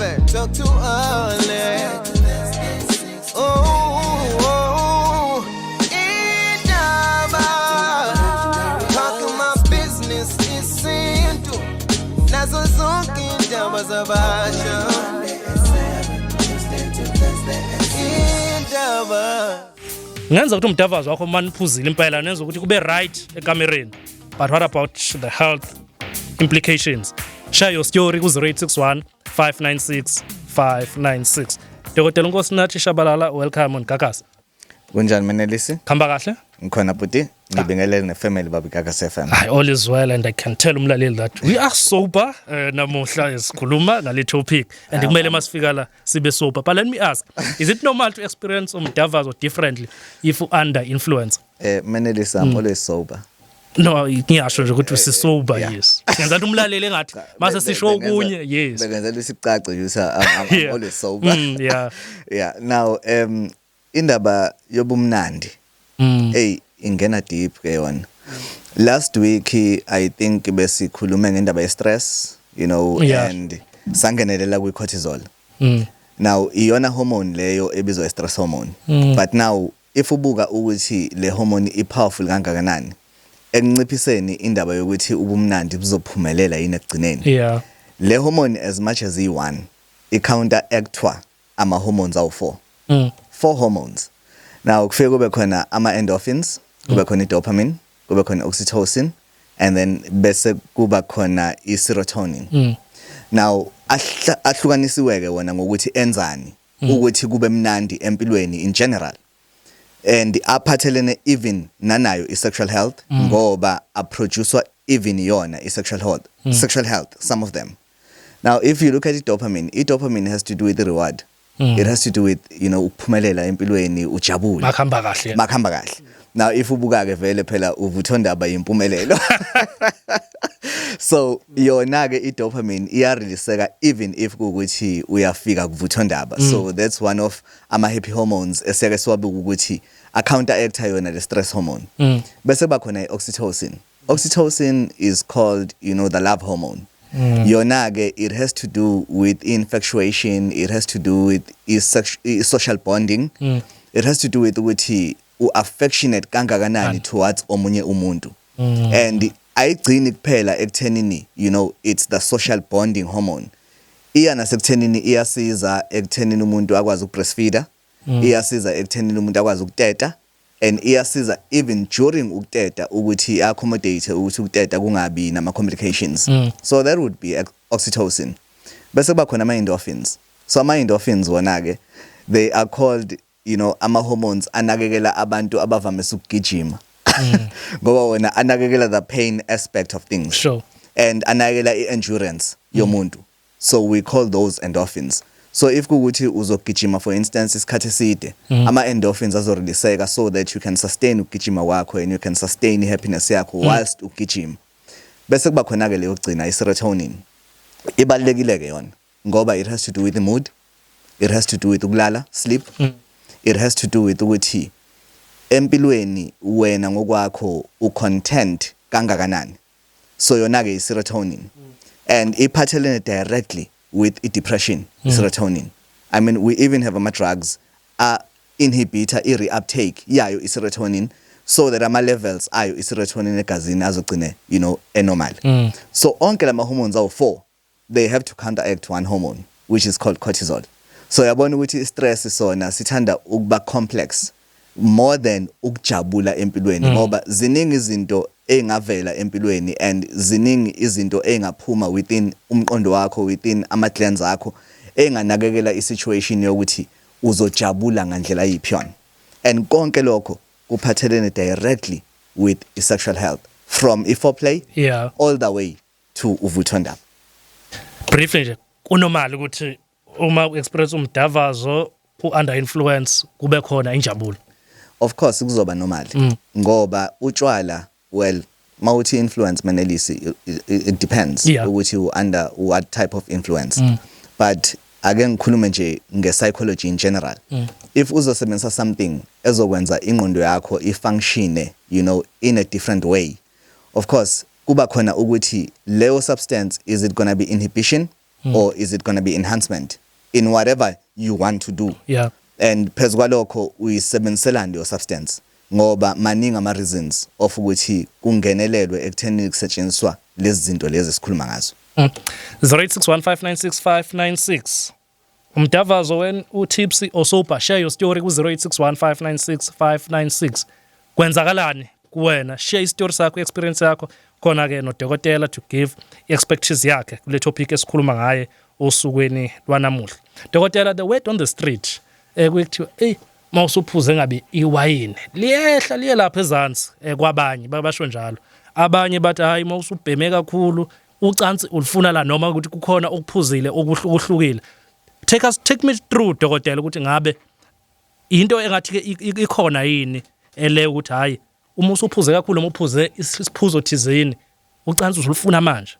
back, talk too early. Oh, indaba. Talking my business isintu. Nazo zonke indaba zabasha. Indaba. Ngenza ukuthi umdavazo wakho maniphuzile impela nenza ukuthi kube right ekamereni, but what about the health implications? Share your story ku-0861 596 596. Dokotela Nkosinathi Shabalala, welcome on Gagasi. Kunjani, Menelisi? Khamba kahle. Ngikhona bhuti, ngibingelele nefamily baba Gagasi FM. Hayi, all is well, and I can tell umlaleli that we are sober namuhla esikhuluma ngale topic, and kumele masifika la sibe sober. But let me ask, is it normal to experience umdavazo differently if you under influence? Menelisi, I'm always sober. No, ngiyasho nje ukuthi usisober. Yeah. Yes, ngenza ukuthi umlaleli engathi mase sisho okunye, yes. Bengenzela isicace nje ukuthi I'm always sober. Yeah, now indaba yobumnandi. Hey, ingena deep ke yona. Last week I think besikhulume ngendaba ye stress and sangenelela kwi cortisol. Now iyona hormone leyo ebizwa stress hormone. But now if ubuka ukuthi le hormone i powerful kangakanani ekunciphiseni indaba yokuthi ubumnandi buzophumelela yini ekugcineni. Le hormone, as much as i1, i counteractwa ama hormones awu4. Four hormones. Now kufike kube khona ama endorphins, kube khona i-dopamine, kube khona oxytocin, and then bese kuba khona i-serotonin. Now ahlukanisiwe ke wona ngokuthi enzani ukuthi kube mnandi empilweni in general, and aphathelene even nanayo i-sexual health, ngoba aproducewa even yona i-sexual health, sexual health, some of them. Now if you look at i-dopamine, i-dopamine has to do with the reward. It has to do with ukuphumelela empilweni, ujabule. Makhamba kahle. Makhamba kahle. Now if ubuka ke vele phela uvuthondaba impumelelo, so yona ke i-dopamine iyareleaseka even if kuwukuthi uyafika kuvuthondaba. So that's one of ama happy hormones esiyake siwabuka ukuthi a counteracta yona le stress hormone. Bese kuba khona i-oxytocin. Oxytocin is called the love hormone. Yona ke it has to do with infatuation, it has to do with i-social bonding, it has to do with ukuthi u-affectionate kangakanani towards omunye umuntu, and ayigcini kuphela ekuthenini it's the social bonding hormone. Iya nasekuthenini iyasiza ekuthenini umuntu akwazi ukubreastfeeda, iyasiza ekuthenini umuntu akwazi ukuteta, and iyasiza even during ukuteta ukuthi accommodate ukuthi ukuteta kungabi nama complications. So that would be oxytocin. Bese kuba khona ama endorphins. So ama endorphins wona ke, they are called ama hormones anakekela abantu abavamise ukugijima, ngoba wona anakekela the pain aspect of things and anakekela i-endurance yomuntu. So we call those endorphins. So if kuwukuthi uzogijima, for instance, isikhathi eside, ama endorphins azoreleaseka so that you can sustain ukugijima kwakho and you can sustain i-happiness yakho whilst ugijima. Bese kuba khona ke leyo gcina, i-serotonin. Ibalulekile ke yona ngoba it has to do with the mood, it has to do with ukulala, sleep, it has to do with ukuthi empilweni wena ngokwakho ucontent kangakanani. So yona ke i-serotonin, and iphathelene directly with i-depression, i-serotonin. I mean, we even have ama drugs a inhibitor i-reuptake yayo i-serotonin so that ama levels ayo i-serotonin egazini azogcine enormal. So onke lama hormones awu4, they have to counteract one hormone, which is called cortisol. So yabona ukuthi i-stress sona sithanda ukuba complex more than ukujabula empilweni, ngoba ziningi izinto engavela empilweni and ziningi izinto engaphuma within umqondo wakho, within ama glands akho, enganakekela i-situation yokuthi uzojabula ngandlela yiphi yona, and konke lokho kuphathelene directly with i-sexual health, from i-foreplay all the way to uvuthondaba. Briefly nje, kunormal ukuthi uma u-experience umdavazo u-under influence kube khona injabulo? Of course kuzoba normal, ngoba utshwala, well, mawuthi influence, Manelisi, it depends ukuthi u under what type of influence, but ake ngikhulume nje nge-psychology in general. If uzosebenzisa something ezokwenza ingqondo yakho ifunctione in a different way, of course kuba khona ukuthi leyo substance, is it gonna be inhibition Or is it going to be enhancement in whatever you want to do? And phezu kwalokho, uyisebenziselani leyo substance? Ngoba maningi ama reasons of ukuthi kungenelelwe ekutheni kusetshenziswa lezi zinto lezi esikhuluma ngazo. 0861596596, umdavazo when u-tipsy or sober. Share your story ku-0861596596. Kwenzakalani kuwena? Share i-story sakho, i-experience yakho khona-ke nodokotela to give i-expertise yakhe kule topic esikhuluma ngaye osukwini lwanamuhla. Dokotela, the word on the street, kuthiwa eyi, mawusuphuze ngabe iwayini liyehla liye lapha ezansi. Kwabanye basho njalo, abanye bathi hayi, mawusubheme kakhulu ucansi ulifuna la, noma ukuthi kukhona okuphuzile okuhlukile. Take me through, dokotela, ukuthi ngabe into engathi ke ikhona yini ele ukuthi hayi, uma usuphuze kakhulu noma uphuze isiphuzo thizeni, ucansi uzulufuna manje?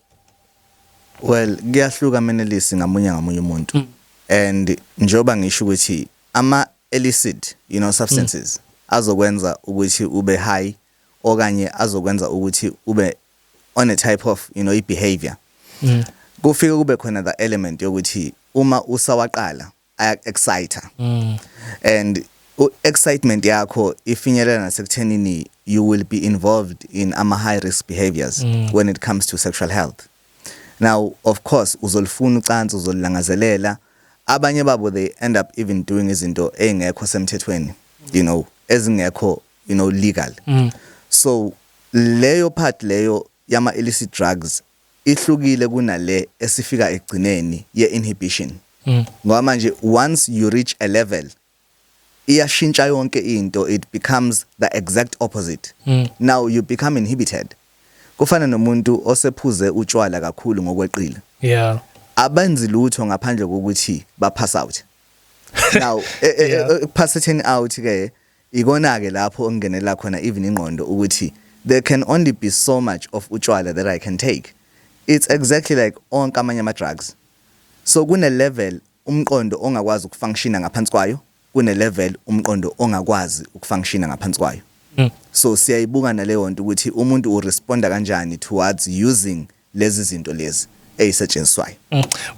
Well, kuyahluka, Menelisi, ngamunye ngamunye umuntu. And njoba ngisho ukuthi ama illicit substances azokwenza ukuthi ube high okanye azokwenza ukuthi ube on a type of behavior, kufike kube khona the element yokuthi uma usawaqala aya excite and excitement yakho ifinyelela nasekuthenini you will be involved in ama high risk behaviors when it comes to sexual health. Now, of course, uzolifuna ucansi, uzolilangazelela. Abanye babo, they end up even doing izinto ezingekho semthethweni, ezingekho legal. So leyo part leyo yama illicit drugs ihlukile kunale esifika egcineni ye inhibition, ngoba manje once you reach a level, iyashintsha yonke into. It becomes the exact opposite. Now you become inhibited. Kufana nomuntu osephuze utshwala kakhulu ngokweqile, abenzi lutho ngaphandle kokuthi ba pass out. Now, passing out ke ikona ke lapho ongenela khona even ingqondo ukuthi there can only be so much of utshwala that I can take. It's exactly like onke amanye ama drugs. So kune level umqondo ongakwazi ukufunctiona ngaphansi kwayo, kune level umqondo ongakwazi ukufunctiona ngaphansi kwayo. So siyayibuka naleyo nto ukuthi umuntu uresponda kanjani towards using lezi zinto lezi ezisetshenziswayo.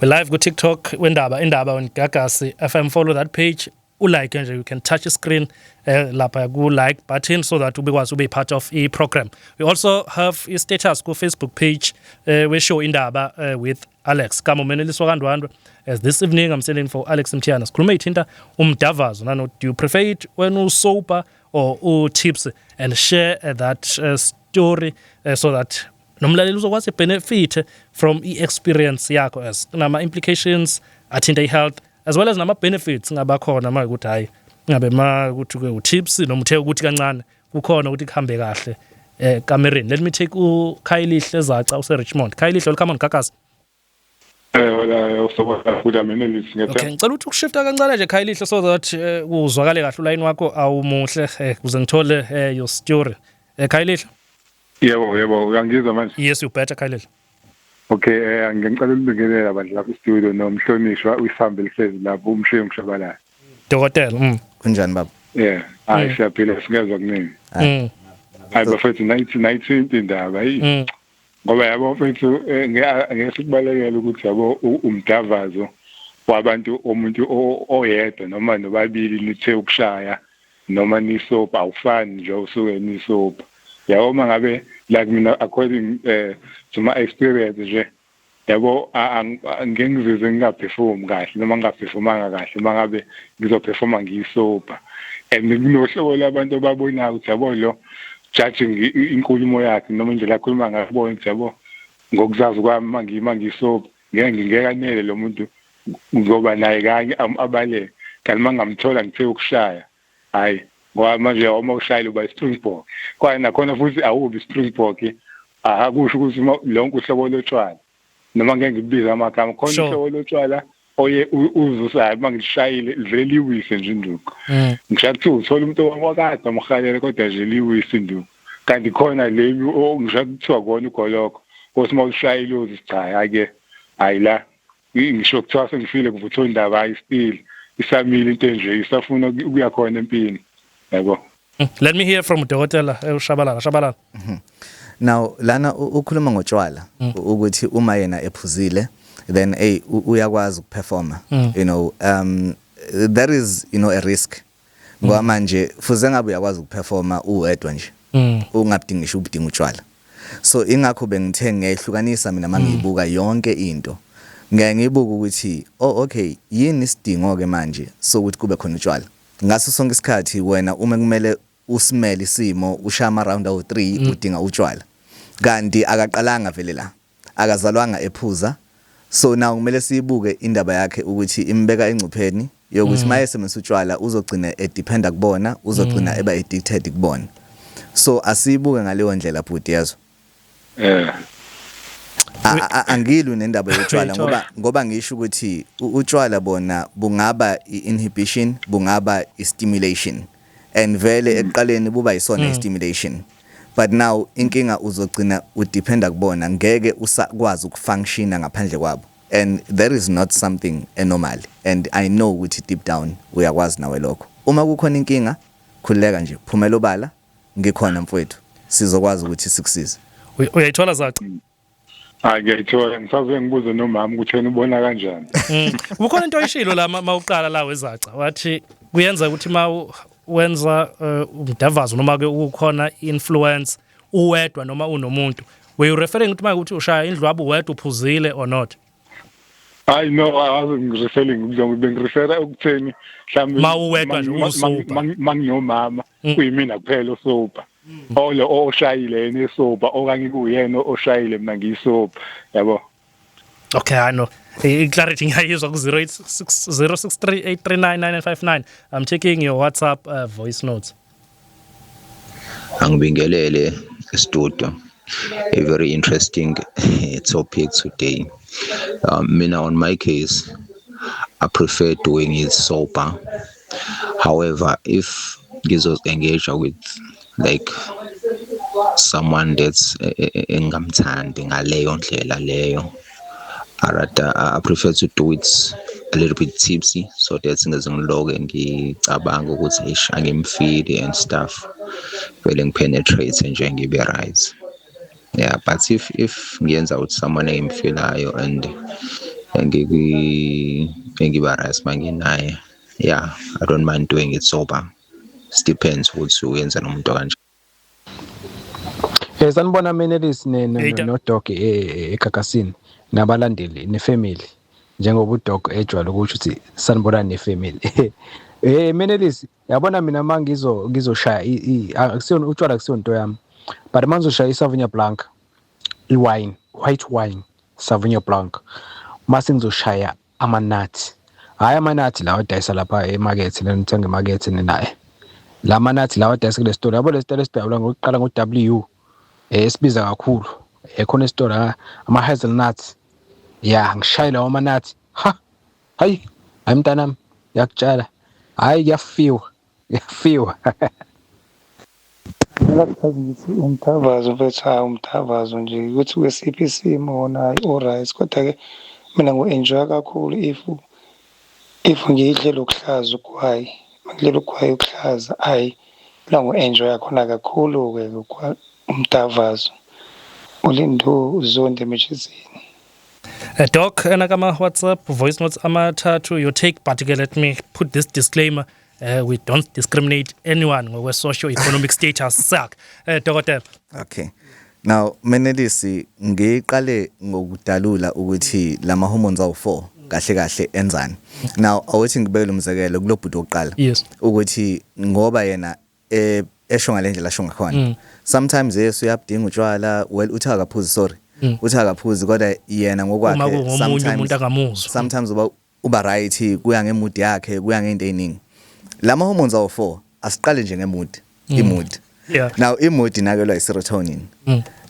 We're live ku TikTok wendaba, Indaba on Gagasi FM. Follow that page, ulike nje. You can touch the screen lapha ku like button so that ubekwazi ube part of i program. We also have i status ku Facebook page we show Indaba with Alex Kamo Menelisi kaNdwandwe. As this evening I'm standing for Alex Mthiyana, sikhuluma ithinta umdavazo nano do you prefer it when u sober or u tipsy, and share that story so that nomlaleli uzokwazi benefit from i-experience yakho, as kunama implications athinta i-health as well as nama benefits ngabakhona uma ukuthi hayi, ngabe ma ukuthi ke u-tipsy noma uthe ukuthi kancane, kukhona ukuthi kuhambe kahle kamereni. Let me take uKhayilihle Zaca use Richmond. Khayilihle, welcome on Gagasi. Wala usobona futhi, Menelisi, ngiyethemba. Okay, ngicela ukuthi ukushifta kancane nje, Khayilihle, so that uzwakale kahle. Ulayini wakho awumuhle, ukuze ngithole your story. Khayilihle. Yebo, uyangizwa manje? Yes, you better, Khayilihle. Okay, ngicela ukubingelela abantu lapha studio nomhlonishwa uyisambe lihlezi lapho, uMshengu Shabalala. Dokotela. Kunjani, baba? Yeah, hayi, siyaphila, singezwa kuningi. Hayi bafethu, 1919 indaba hayi. Ngoba yabo mfethu, ngeke sikubalekele ukuthi yabo umdavazo wabantu, umuntu oyedwa noma nobabili nithe ukushaya noma nisopa, awufani nje usuke nisopa. Yabo, uma ngabe like mina, according to my experience nje, yabo, ngeke ngizizwe ngingaperform kahle noma ngingaperformanga kahle uma ngabe ngizoperforma ngiyisopa. And kunohlobo labantu ababonayo ukuthi yabo lo, judging inkulumo yakhe noma indlela akhuluma ngayo, bona ukuthi yabo, ngokuzazi kwami, uma ngiyisopa ngeke ngingeke anele lo muntu ngoba naye kanye abaleke. Kanti uma ngamthola ngithe ukushaya, hayi, ngoba manje uma ushayela uba i-springbok kwaye nakhona futhi awubi i-springbok. Akusho ukuthi lonke uhlobo lotshwala, noma ngeke ngikubize amagama khona, uhlobo lotshwala oye uzusa, hayi, uma ngilishayile livele liwise nje induku. Ngisho kuthiwa uthola umuntu wakade amhalele, kodwa nje liwise induku. Kanti khona leli ngisho kuthiwa kona ugoloko othi uma ulishayile uthi cha, hhayi-ke, hhayi la, ngisho kuthiwa sengifile kuvuthwa indaba, hayi, still isamile into enje, isafuna ukuya khona empini, yabo. Let me hear from Dokotela uShabalala. Shabalala. Now lana ukhuluma ngotshwala, ukuthi uma yena ephuzile Then hey, uyakwazi ukuperforma. That is a risk, ngoba manje fuze ngabe uyakwazi ukuperforma uwedwa nje, ungabudingi ngisho ubudinga utshwala. So ingakho bengithe ngiyayihlukanisa mina. Mangiyibuka yonke into, ngiyaye ngiyibuka ukuthi, oh okay, yini isidingo ke manje sokuthi kube khona utshwala ngaso sonke isikhathi? Wena uma kumele usimele isimo, ushaya ama round awu3, udinga utshwala, kanti akaqalanga vele la, akazalwanga ephuza. So now kumele siyibuke indaba yakhe ukuthi imbeka engcupheni yokuthi maye esebenzisa utshwala uzogcina edependa kubona, uzogcina eba addicted kubona. So asiyibuke ngaleyo ndlela, bhuti, yazo. Angilwi nendaba yotshwala, ngoba ngisho ukuthi utshwala bona bungaba i-inhibition, bungaba i-stimulation, and vele ekuqaleni buba yisona i-stimulation, but now inkinga uzogcina udependa kubona, ngeke usakwazi ukufunctiona ngaphandle kwabo, and there is not something enormal. And I know ukuthi deep down uyakwazi nawe lokho. Uma kukhona inkinga, khululeka nje, phumela obala, ngikhona mfowethu, sizokwazi ukuthi sikusize. Uyayithola, Zaca? Hayi, ngiyayithola. Ngisaze ngibuze nomama ukuthi yena ubona kanjani. Kukhona into oyishilo la mawuqala la wezaca, wathi kuyenza ukuthi ma wenza umdavazo noma ke ukhona influence uwedwa noma unomuntu. Were you referring ukuthi ukuthi ushaya indlwabu wedwa uphuzile or not? Hayi no, I wasn't referring, bengirefera ekutheni mhlawumbe Ma uwedwa nje, usober. Manginomama, kuyimina kuphela osober, olo oshayile yena esober, okanye kuyena oshayile, mina ngiyisober, yabo. Okay, I know. I-clarity ngiyayizwa ku 086 063 839 9959. I'm taking your WhatsApp voice notes. Angibingelele studio. A very interesting topic today. Mina, on my case, I prefer doing it sober. However, if ngizo-engage with like someone that's engamthandi ngaleyo ndlela leyo, I rather, I prefer to do it a little bit tipsy so that ngeze ngiloke ngicabanga ukuthi eish, angimfeeli and stuff, vele ngipenetrate nje, ngibe right. Yeah, but if ngiyenza with someone engimfeelayo and engikwi engiba right manginaye, yeah, I don't mind doing it sober. It depends ukuthi uyenza nomuntu kanje. Sanibona Menelisi ne Hey, Ta. no Dog egagasini nabalandeli nefamily, njengoba uDog ejwayele ukusho ukuthi sanibona nefamily. Menelisi, yabona mina mangizo ngizoshaya akusiyona utshwala, akusiyona into yami, but mangizoshaya iSauvignon Blanc, iwine, white wine, Sauvignon Blanc, mase ngizoshaya amanathi, hayi amanathi lawa adayisa lapha emakethe lena uthenga emakethe naye, la manathi lawa adayisa kule store, yabo, le store esidabula ngokuqala ngo-W, esibiza kakhulu, khona esitolo, ama hazelnuts ya, ngishaye lawo manathi, ha, hayi hayi mntanami, yakutshala, hayi kuyafiwa, kuyafiwa. Ngingakuthathi ngithi umdavazo mfethu, hhayi umdavazo nje ukuthi kwesiphi isimo wona, hhayi u-right, kodwa-ke mina ngu-enjoy-a kakhulu if ngiyidlela okuhlaza ugwayi, mangidlela ugwayi okuhlaza, hhayi la ngu-enjoy-a khona kakhulu-ke umdavazo. Ulindo uzonde emeshizini. Doc, enakama WhatsApp voice notes amathathu, your take, but ke let me put this disclaimer. We don't discriminate anyone ngokwe socio-economic status sakhe. Dokotela. Okay. Now Menelisi, ngiqale ngokudalula ukuthi lama hormones awu4 kahle kahle enzani. Now awuthi ngibeke umzekelo kulobhuti oqala ukuthi ngoba yena esho ngalendlela asho ngakhona. Sometimes yes, uyabudinga utshwala, well, uthi akaphuzi, sorry. Uthi akaphuzi, kodwa yena Uma ngokwakhe kungomunye umuntu angamuzwa. Sometimes uba right, kuya ngemood yakhe, kuya ngento eziningi. Lama hormones awu4, asiqale nje ngemood, imood. Now imood inakelwa i-serotonin.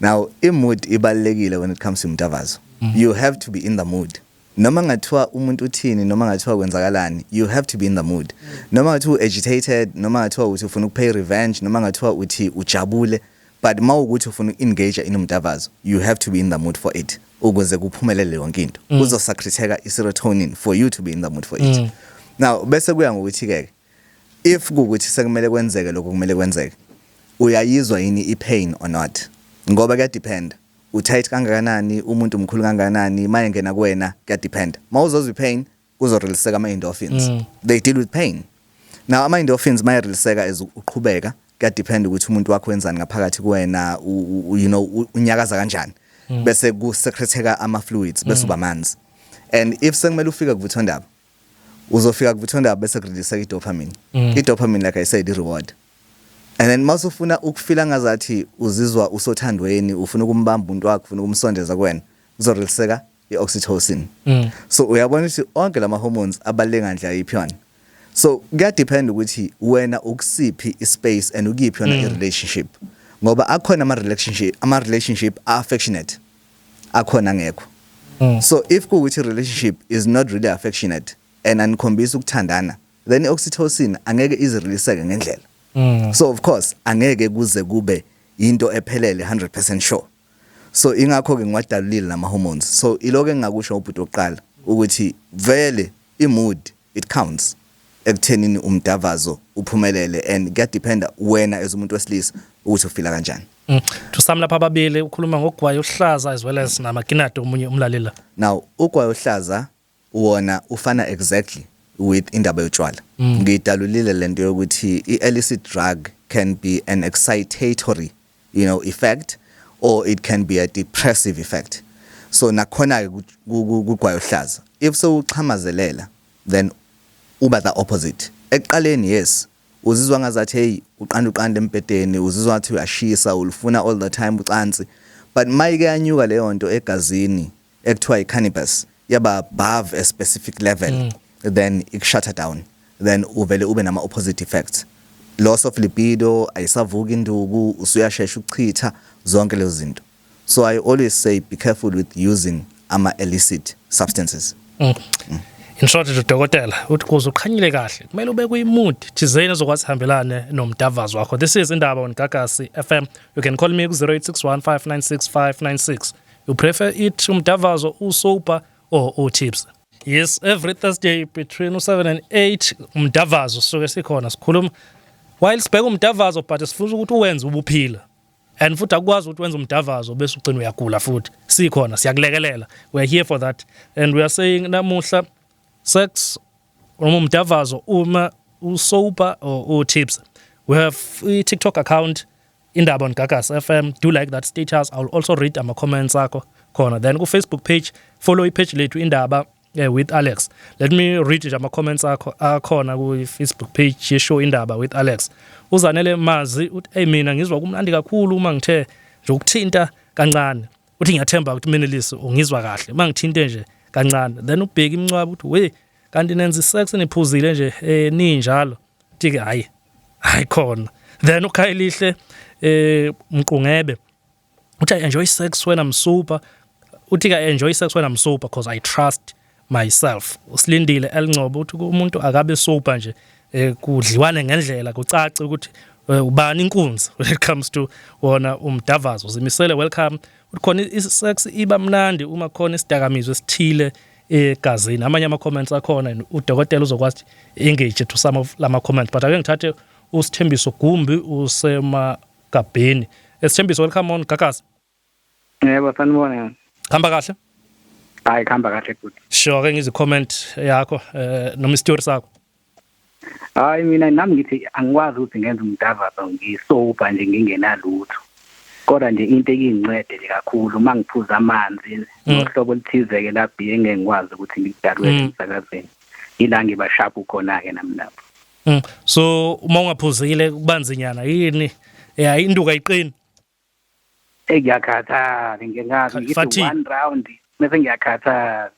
Now imood ibalulekile when it comes to umdavazo. You have to be in the mood. Noma ngathiwa umuntu uthini, noma ngathiwa kwenzakalani, you have to be in the mood. Noma ngathiwa agitated, noma ngathiwa uthi ufuna ukupay revenge, noma ngathiwa uthi ujabule, but mawukuthi ufuna uku-engage in umdavazo, you have to be in the mood for it ukuze kuphumelele yonke into. Kuzosecreteka i-serotonin for you to be in the mood for it. Now bese kuya ngokuthi ke if kukuthi sekumele kwenzeke lokho kumele kwenzeke, uyayizwa yini i-pain or not, ngoba kuyadepend. U-tight kangakanani, umuntu mkhulu kangakanani, mayengena kuwena kuya-depend. Mawuzozwa i-pain, kuzoreleaseka ama-endorphins. They deal with pain. Now ama-endorphins mayereleaseka as uqhubeka, kuyadepend ukuthi umuntu wakho wenzani ngaphakathi kuwena, unyakaza kanjani, bese kusecreteka ama-fluids, bese uba manzi. And if sekumele ufike kuvuthondaba, uzofika kuvuthondaba, bese kureleaseka i-dopamine. I-dopamine, like I said, i-reward. And then masufuna ukufila ngazathi uzizwa usothandweni, ufuna ukumbamba umuntu wakho, ufuna ukumsondeza kuwena, kuzoreleaseka i-oxytocin. So uyabona ukuthi onke lama hormones abaluleke ngandlela yiphi yona. So kuyadepend ukuthi wena ukusiphi ispace and ukuyiphi yona i-relationship, ngoba akhona ama-relationship affectionate, akhona ngekho. So if kuwukuthi relationship is not really affectionate and anikhombisa ukuthandana, then i-oxytocin angeke izireleaseke ngendlela. So of course angeke kuze kube into ephelele 100% sure. So ingakho ke ngiwadalulile lama hormones. So iloko engingakusho ubhuti oqala ukuthi vele i-mood, it counts ekuthenini umdavazo uphumelele, and kuyadependa wena as umuntu wesilisa ukuthi ufila kanjani. To sum lapha ababili, ukhuluma ngogwayi ohlaza as well as namakinati, omunye umlaleli. Now ugwayi ohlaza wona ufana exactly with indaba yotshwala. Ngiyidalulile lento yokuthi i-illicit drug can be an excitatory effect or it can be a depressive effect. So nakhona ke kugwayi ohlaza, if sewuxhamazelela, then uba the opposite. Ekuqaleni, yes, uzizwa ngazathi hey, uqanda uqanda embhedeni, uzizwa ngathi uyashisa, ulufuna all the time ucansi, but mayike yanyuka leyo nto egazini ekuthiwa i-cannabis, yaba above a specific level, then ikushut down, then uvele ube nama opposite effects, loss of libido, ayisavuka induku, usuyashesha ukuchitha, zonke lezo zinto. So I always say be careful with using ama illicit substances. In short nje, dokotela uthi kuze uqhanyile kahle kumele ube kuyimood thizeni ezokwazi hambelane nomdavazo wakho. This is Indaba on Gagasi FM. You can call me ku 0861596596. You prefer it umdavazo usober or utipsy? Yes, every Thursday between u7 and 8 umdavazo suke sikhona sikhuluma while sibheka umdavazo, but sifuna ukuthi uwenze ubuphila and futhi akwazi ukuthi wenze umdavazo bese ugcina uyagula futhi. Sikhona siyakulekelela, we are here for that. And we are saying namuhla, sex noma umdavazo uma usober or utipsy. We have i-TikTok account, Indaba on Gagas FM. Do like that status. I will also read ama comments akho khona. Then ku Facebook page, follow i-page lethu, Indaba with Alex. Let me read nje ama comments akho akhona ku Facebook page ye-show, Indaba with Alex. Uzanele Mazi uthi, "Hey, mina ngizwa kumnandi kakhulu uma ngithe nje ukuthinta kancane." Uthi, "Ngiyathemba ukuthi Menelisi ungizwa kahle uma ngithinte nje kancane." Then ubheka imncwabo uthi, "We, kanti nenza isex niphuzile nje ninjalo?" Uthi ke, "Hayi, hayi khona." Then uKhayelihle Mqungebe uthi, "I enjoy sex when I'm sober." Uthi ke, "I enjoy sex when I'm sober because I trust myself." Usilindile Elingcobo uthi umuntu akabe sober nje, kudliwane ngendlela, kucace ukuthi ubani inkunzi when it comes to wona umdavazo. Zimisele welcome uthi khona i-sex iba mnandi uma khona isidakamizwa esithile egazini. Amanye ama comments akhona, udokotela uzokwazi engage to some of lama comments, but ake ngithathe uSithembiso Gumbi usemagabheni. Esithembiso, welcome on Gagasi. Yebo, sanibona. Hamba kahle? Hayi, kuhamba kahle futhi. Sure, ke ngizwe comment yakho noma isitori sakho. Hayi, mina nami ngithi angikwazi ukuthi ngenze umdavazo ngisober nje ngingenalutho. Kodwa nje into ekingincede nje kakhulu uma ngiphuza amanzi nohlobo oluthize ke lapho engeke ngikwazi ukuthi ngidalwe emsakazweni. Ila ngiba sharp khona ke nami lapho. So uma ungaphuzile kubanzinyana yini? Ya, induku ayiqini. Ngiyakhathala, ngiyazi ngithi Fatigue. One round bese ngiyakhathala.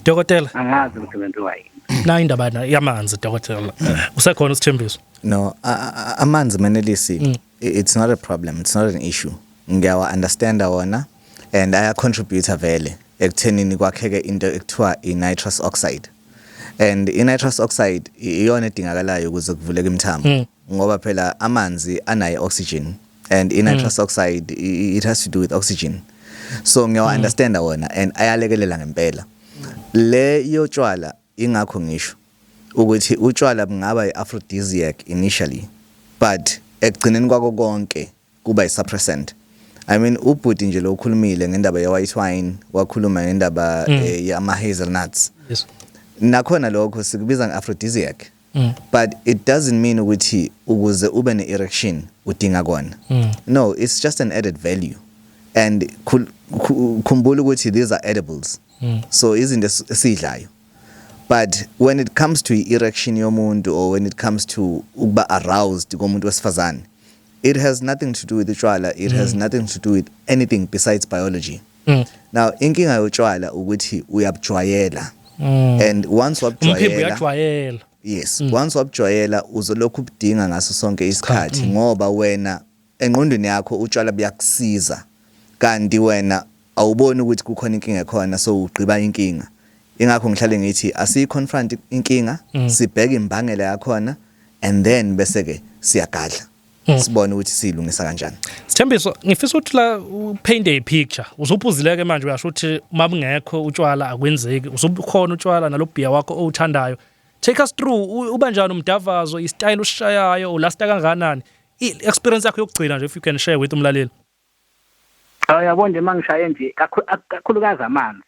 Dokotela, Angazi ukuthi kwenziwa yini. Na indaba na yamanzi, dokotela. Usekhona uSithembiso? No, amanzi, Menelisi, it's not a problem, it's not an issue. Ngiyawa understand wona and aya contribute vele ekuthenini kwakheke into ekuthiwa i-nitrous oxide. And i-nitrous oxide iyona edingakalayo ukuze kuvuleke imithambo. Ngoba phela amanzi anayo oxygen and i-nitrous oxide it has to do with oxygen. So ngiyawa understand wona and ayalekelela ngempela. Le yotshwala, ingakho ngisho ukuthi utshwala bungaba i-aphrodisiac initially, but ekugcineni kwako konke kuba i-suppressant. I mean, ubhuti nje lo ukhulumile ngendaba ye white wine, wakhuluma ngendaba yama hazelnuts. Nakhona lokho sikubiza nge-aphrodisiac. But it doesn't mean ukuthi ukuze ube ne-erection udinga kona. No, it's just an added value. And khumbula ukuthi these are edibles. So izinto esidlayo. But when it comes to erection yomuntu, or when it comes to ukuba aroused komuntu wesifazane, it has nothing to do with utshwala, it has nothing to do with anything besides biology. Now inkinga yotshwala ukuthi uyabujwayela. And once Umphimbo wabujwayela, uyajwayela. Yes, once wabujwayela uzolokhu ubudinga ngaso sonke isikhathi, ngoba wena engqondweni yakho utshwala buyakusiza, kanti wena awuboni ukuthi kukhona inkinga ekhona, so ugqiba inkinga. Ingakho ngihlale ngithi asiyi-confront inkinga, sibheke imbangela yakhona, and then bese ke siyagadla, sibone ukuthi siyilungisa kanjani. Sithembiso, ngifisa ukuthi la paint a picture. Usuphuzile ke manje, uyasho ukuthi uma bungekho utshwala akwenzeki. Usubukhona utshwala nalobhiya wakho owuthandayo. Take us through, uba njani umdavazo, i-style usishayayo, ulasta kangakanani? I-experience yakho yokugcina nje, if you can share with umlaleli. Hayi, yabo nje, mangishaye nje kakhulukazi amanzi.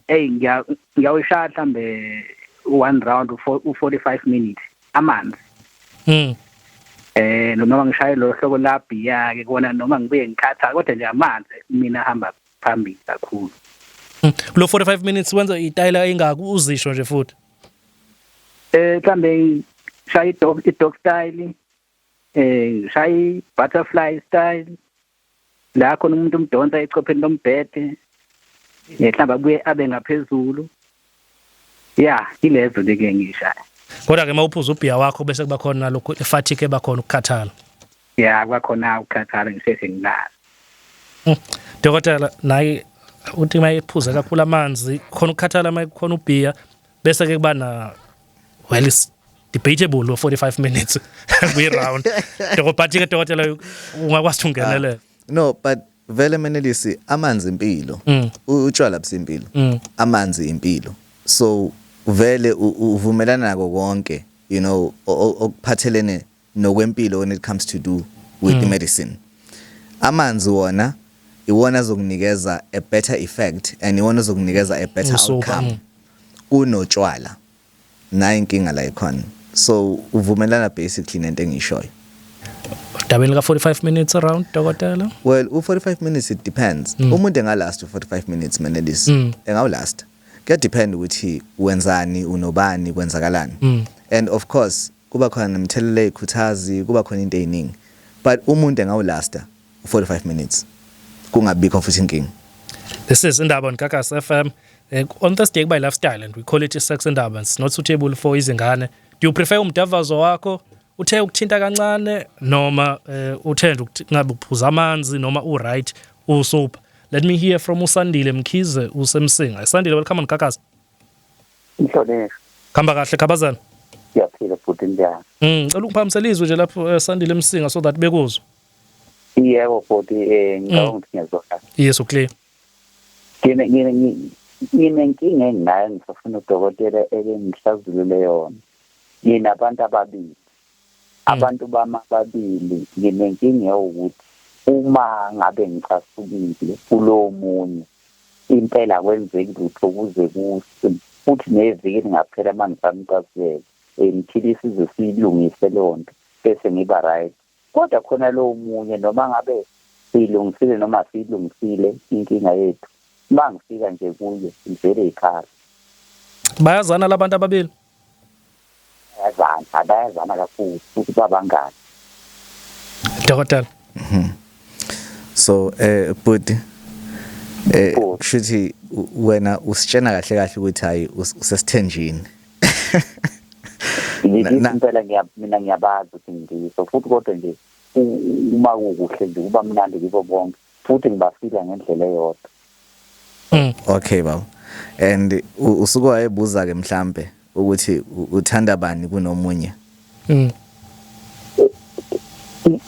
Hey, ngiyawushaya mhlambe one round u 45 minutes amanzi. Noma ngishaye lo hlobo la bhiya ke kona, noma ngibuye ngikhatha, kodwa nje amanzi mina hamba phambili kakhulu. Kulo 45 minutes wenza itayela engaki, uzisho nje futhi? Mhlambe ngishaye i-dog style, ngishaye butterfly style, la khona umuntu umdonsa echopheni lombhede, mhlawumbe abuye abe ngaphezulu. Ya, ilezo nje ke ngishaya. Kodwa ke mawuphuza ubhiya wakho bese kuba khona lokhu fatigue ebakhona, ukukhathala. Ya, kwakhona ukukhathala, ngisheshe ngilala. Dokotela, naye uthi mayephuza kakhulu amanzi khona ukukhathala, mayikhona ubhiya bese ke kuba na, well, it's debatable lo 45 minutes kwi round. But ke dokotela, ungakwazi ukungenelela. No, but vele Menelisi, amanzi impilo. Utshwala busimpilo. Amanzi impilo. So vele uvumelana nako konke okuphathelene nokwempilo when it comes to do with the medicine. Amanzi wona iwona azokunikeza a better effect and iwona azokunikeza a better outcome kunotshwala. Nayi inkinga la ikhona. So uvumelana basically nento engishoyo. Dabeni lika 45 minutes around, dokotela? Well, u-45 minutes, it depends. Umuntu engalast u-45 minutes, Menelisi. Engawulast. Kuya-depend ukuthi wenzani, unobani, kwenzakalani. And of course, kuba khona nomthelela ezikhuthazi, kuba khona into eziningi. But umuntu engawulasta u-45 minutes. Kungabikho futhi inkinga. This is Indaba on Gagasi FM. On Thursday kuba lifestyle and we call it sex indaba. It's not suitable for izingane. Do you prefer umdavazo wakho uthe ukuthinta kancane, noma uthe nje ukuthi ngabe uphuza amanzi, noma u right usoap? Let me hear from uSandile Mkhize useMsinga. Sandile, welcome on Gagasi. Inhlonipho. Khamba kahle, khabazana. Siyaphila futhi, njani? Cela ukuphakamisela izwi nje lapho, Sandile Msinga, so that bekuzwe. Yebo futhi, ngicabanga ukuthi ngiyazwakala. Yes, clear. Nginenkinga enginayo, ngisafuna udokotela eke ngihlazulule yona. Nginabantu ababili. Abantu bami ababili, nginenkinga yokuthi uma ngabe ngicasukile kulo munye, impela kwenzeki lutho kuze kuse, futhi neviki lingaphela uma ngisamcasukela. Ngithile size siyilungise leyo nto bese ngiba right. Kodwa khona lo munye, noma ngabe siyilungisile noma siyilungisile inkinga yethu, uma ngifika nje kuye ivele ikhala. Bayazana labantu ababili? Bayazana, bayazana kakhulu futhi babangani. Dokotela. So bhuti, kushuthi wena usitshena kahle kahle ukuthi hayi, usesithenjini. Ngithi impela mina ngiyabazi ukuthi ngiso futhi, kodwa nje uma kukuhle nje kuba mnandi kibo bonke, futhi ngibafila ngendlela eyodwa. Okay baba. And usuke wayebuza ke mhlambe ukuthi uthanda bani kunomunye?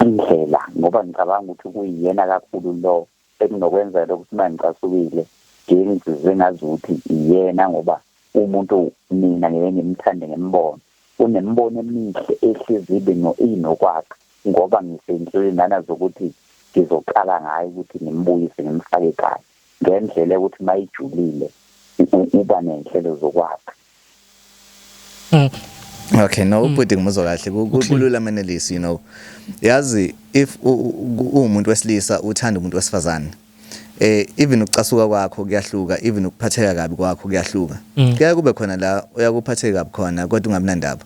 Indlela, ngoba ngicabanga ukuthi kuyiyena kakhulu lo ekunokwenzela ukuthi uma ngicasukile ngiye ngizizwe ngazuthi iyena, ngoba umuntu mina ngeke ngimthande ngembono, unembono emihle ehlezi ibe inokwakha, ngoba ngiseyinhlelweni lana zokuthi Ngizoqala ngayo ukuthi ngimbuyise ngimfake ekhaya ngendlela yokuthi mayijulile uba nenhlelo zokwakha. Okay, no, ubhuti ngimuzwa kahle. Kulula, Menelisi. Yazi, if uwumuntu wesilisa uthanda umuntu wesifazane, even ukucasuka kwakho kuyahluka, even ukuphatheka kabi kwakho kuyahluka. Kuyaye kube khona la uyakuphatheka kabi khona kodwa ungabi nandaba.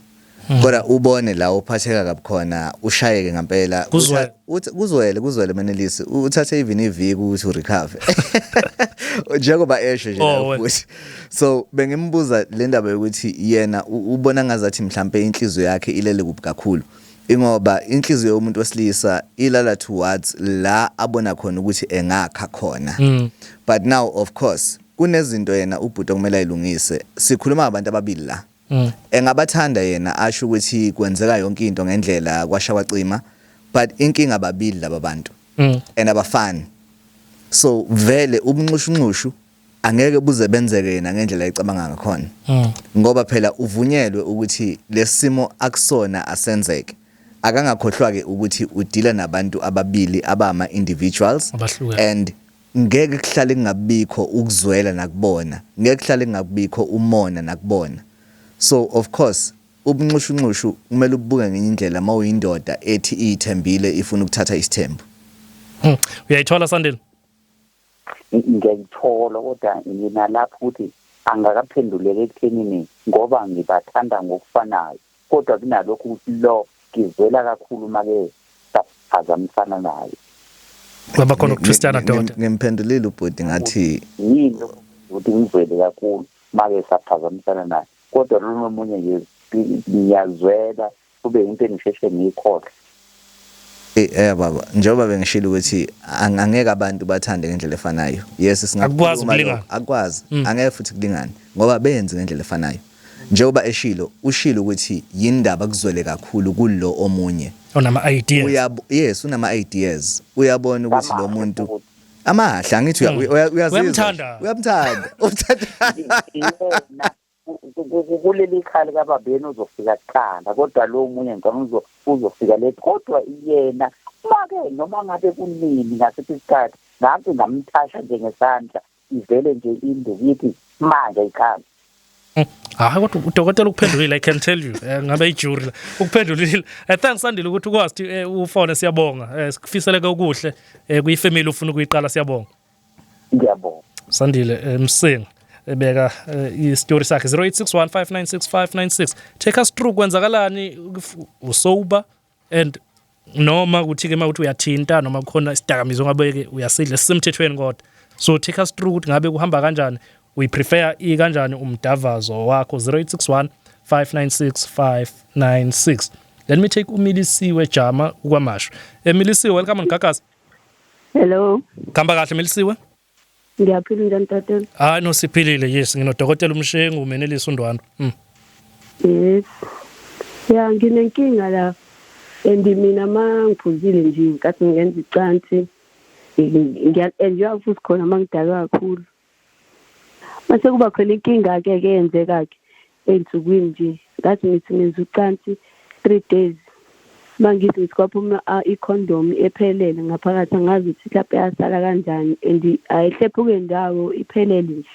Kodwa ubone la uphatheka kabi khona ushayeke ngempela. Kuzwele. Kuzwele, kuzwele, Menelisi, uthathe even iviki ukuthi urecover. Njengoba esho nje la futhi. So bengimbuza le ndaba yokuthi yena ubona ngazathi mhlambe inhliziyo yakhe ilele kuphi kakhulu. Ingoba inhliziyo yomuntu wesilisa ilala towards la abona khona ukuthi engakha khona. But now, of course, kunezinto yena ubhuti okumele ayilungise. Sikhuluma ngabantu ababili la. Engabathanda yena asho ukuthi kwenzeka yonke into ngendlela kwasha kwacima, but inkinga ababili laba bantu and abafani. So vele ubunxushunxushu angeke buze benzeke yena ngendlela ayicabanga ngakhona. Ngoba phela uvunyelwe ukuthi lesimo akusona asenzeke. Akangakhohlwa ke ukuthi udila nabantu ababili abama individuals Abahlukene. And ngeke kuhlale kungabikho ukuzwela nakubona, ngeke kuhlale kungabikho umona nakubona. So of course ubunxushunxushu kumele ububuke ngenye indlela mawuyindoda ethi iyithembile, ifuna ukuthatha isithembu. Uyayithola, Sandile? Ngiyayithola, kodwa nginalapho ukuthi angakaphenduleki ekuthenini ngoba ngibathanda ngokufanayo, kodwa kunalokhu ukuthi lo ngizwela kakhulu make saphazamisana naye. Kwaba khona ukuthwistana, doda. Ngimphendulile ubhuti ngathi Yini lokho ukuthi ngizwele kakhulu make saphazamisana naye, kodwa lona omunye nje ngiyazwela, kube into engisheshe ngiyikhohle. Baba, njengoba bengishilo ukuthi angeke abantu bathande ngendlela efanayo, yes. Akukwazi Singakhuluma ukulingana. lokho, akukwazi, angeke futhi kulingane ngoba benze ngendlela efanayo. Njengoba eshilo, ushilo ukuthi yindaba kuzwele kakhulu kulo omunye Onama ideas. Yes, unama ideas, uyabona ukuthi lo Amahle muntu futhi. Amahle, angithi uyazizwa. Uyamthanda. Uyamthanda, umthanda. Yena kuleli khaya likababeni uzofika kuqala, kodwa lo munye ngicabanga uzofika late, kodwa yena make noma ngabe kunini ngasiphi isikhathi ngathi ngamthasha nje ngesandla, ivele nje induku ithi manje ayikhambi. Hayi, kodwa udokotela ukuphendulile, I can tell you. Ngabe ijury la. Ukuphendulile. Thanks, Sandile, ukuthi ukwazi ukuthi ufone, siyabonga. Sikufiseleke okuhle kuyifamily ufuna ukuyiqala, siyabonga. Ngiyabonga. Sandile Msinga ebeka i-story sakhe, 0861596596. Take us through, kwenzakalani usober and noma kuthi ke mawuthi uyathinta noma kukhona isidakamizwa ngabe ke uyasidla sisemthethweni, kodwa so take us through ukuthi ngabe kuhamba kanjani, uyiprefer i kanjani umdavazo wakho. 0861 596 596. Let me take uMilisiwe Jama ukwaMashu. Emilisiwe, welcome on Gagasi. Hello. Khamba kahle, Milisiwe? Ngiyaphila, njani tatela? Hayi no, siphilile, yes. Nginodokotela uMshengu, uMenelisi uNdwandwe. Yes. Ya, nginenkinga la. And mina ma ngiphuzile nje nkathi ngenza icansi, ngiya-enjoy futhi khona mangidakwe kakhulu. Mase kuba khona inkinga ke ke yenzeka ke ey'nsukwini nje. Ngathi ngithi ngenza ucansi 3 days. Mangithi ngithi kwaphuma i-condom ephelele ngaphakathi, angazi ukuthi mhlawumbe yasala kanjani and ayihlephuke ndawo, iphelele nje.